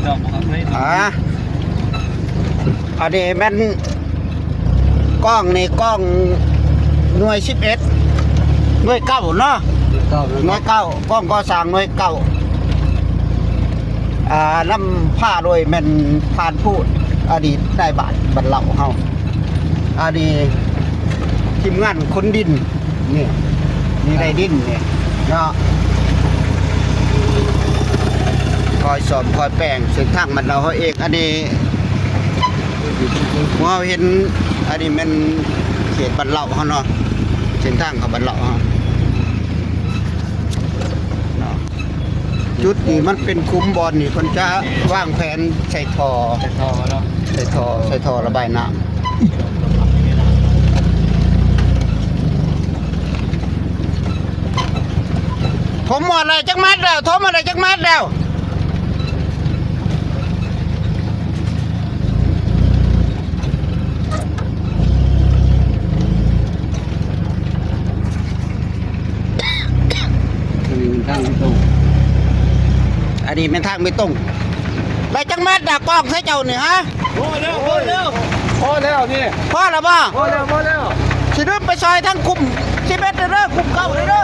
ອ່າ ອັນນີ້ແມ່ນກ້ອງນີ້ ກ້ອງໜ່ວຍສິບເອັດ ໜ່ວຍເກົ້າເນາະ ໜ່ວຍເກົ້າ ກ້ອງກໍ່ສ້າງໜ່ວຍເກົ້າ ອ່າ ນຳພາໂດຍແມ່ນພານພູດ ອະດີດນາຍບ້ານບ້ານເລົ່າເຮົາ ອັນນີ້ທີມງານຂົນດິນ ນີ້ ນີ້ໄດ້ດິນນີ້ເນາະ ຄອຍສ້ອມຄອຍແປງເສັ້ນທາງບ້ານເລົ່າເຮົາເອງ. ອັນນີ້ພວກເຮົາເຫັນ ອັນນີ້ແມ່ນເຂດບ້ານເລົ່າເຮົາເນາະ ເສັ້ນທາງເຂົ້າບ້ານເລົ່າເຮົາເນາະ. ຈຸດນີ້ມັນເປັນຂຸມ ບ່ອນນີ້ເພິ່ນຈະວາງແຜນໃສ່ທໍ່ ໃສ່ທໍ່ເນາະ ໃສ່ທໍ່ ໃສ່ທໍ່ລະບາຍນ້ຳ. ຖົມໝົດແລ້ວ ຈັກແມັດແລ້ວ? ຖົມໝົດແລ້ວ ຈັກແມັດແລ້ວ? ອັນນີ້ແມ່ນທາງເບຕົງ ອັນນີ້ແມ່ນທາງເບຕົງ. ໄດ້ຈັກແມັດດາກອງໃສ່ເຈົ້ານີ້ຮະ? ພໍແລ້ວ ພໍແລ້ວ ພໍແລ້ວນີ້ ພໍແລ້ວບໍ່? ພໍແລ້ວ ພໍແລ້ວ. ຊິດຶບໄປຊ່ອຍທາງຄຸ້ມສິບເອັດເດີ ຄຸ້ມເກົ້າເດີ.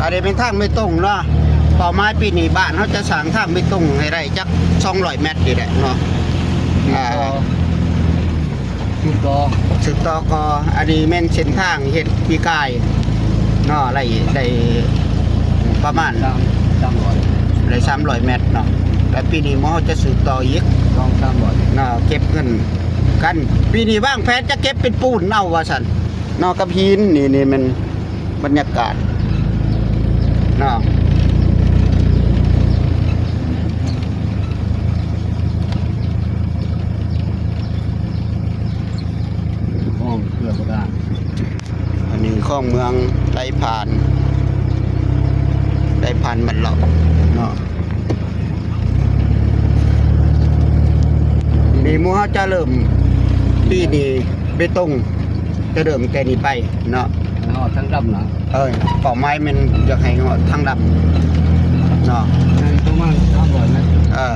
ອັນນີ້ເປັນທາງເບຕົງເນາະ. ເປົ້າໝາຍປີນີ້ບ້ານເຮົາຈະສ້າງທາງເບຕົງໃຫ້ໄດ້ຈັກສອງຮ້ອຍແມັດນີ້ແຫຼະເນາະ. ອ່າ ສືບຕໍ່ ສືບຕໍ່ກໍ ອັນນີ້ແມ່ນເສັ້ນທາງເຮັດປີກາຍເນາະ ໄດ້ ໄດ້ປະມານສາມ ສາມຮ້ອຍ ໄດ້ສາມຮ້ອຍແມັດເນາະ. ແລ້ວປີນີ້ໝໍເຮົາຈະສືບຕໍ່ອີກສອງສາມຮ້ອຍເນາະ ເກັບເງິນກັນ. ປີນີ້ວາງແຜນຈະເກັບເປັນປູນເອົາວ່າຊັ້ນເນາະ ກັບຫີນ. ນີ້ ນີ້ແມ່ນ ບັນຍາກາດເນາະ ຄອງເຄືອປະການ. ອັນນີ້ຄອງເມືອງໄຫຼຜ່ານ ໄຫຼຜ່ານບ້ານເລົ່າເນາະ. ນີ້ໝູ່ເຮົາຈະເລີ່ມປີນີ້ເບຕົງ ຈະເລີ່ມແຕ່ນີ້ໄປເນາະ ໃຫ້ຮອດທາງດຳນະ. ເອີ ເປົ້າໝາຍແມ່ນຢາກໃຫ້ຮອດທາງດຳເນາະ ແມ່ນປະມານສາມຮ້ອຍແມັດ. ເອີ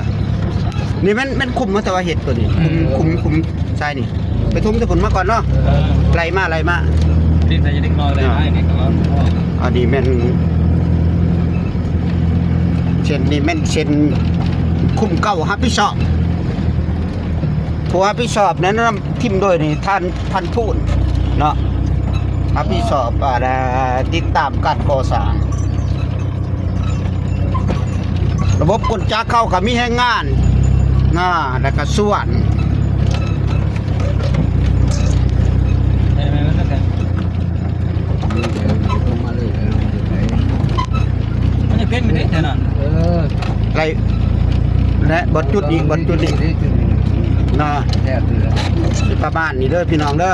ນີ້ແມ່ນ ແມ່ນຂຸມ ແຕ່ວ່າເຮັດຕົວນີ້ ຂຸມ ເອີ ຂຸມ ຂຸມຊາຍນີ້ ໄປຖົມແຕ່ພຸ້ນມາກ່ອນເນາະ. ເອີ ໄລ່ມາ ໄລ່ມາ ດິນໃສ່ເດັກນ້ອຍໄດ້ ເນາະ ໄດ້ນີ້ກໍ ອັນນີ້ແມ່ນ ເສັ້ນນີ້ແມ່ນເສັ້ນຄຸ້ມເກົ້າຮັບຜິດຊອບ. ຜູ້ຮັບຜິດຊອບແນະນຳທີມໂດຍນີ້ ທ່ານພັນພູນເນາະ ຮັບຜິດຊອບ ອ່າ ຕິດຕາມການກໍ່ສ້າງ. ລະບົບກົນຈັກເຂົາກໍມີແຮງງານນະ ແລ້ວກໍສວນ. ມັນຈະເປັນໄປໄດ້ແທ້ນັ້ນ ເອີ ໄດ້ ແລະ ບ່ອນຈຸດນີ້ ບ່ອນຈຸດນີ້ນະ ແທບນີ້ແຫຼະ ຊິປະມານນີ້ເດີພີ່ນ້ອງເດີ.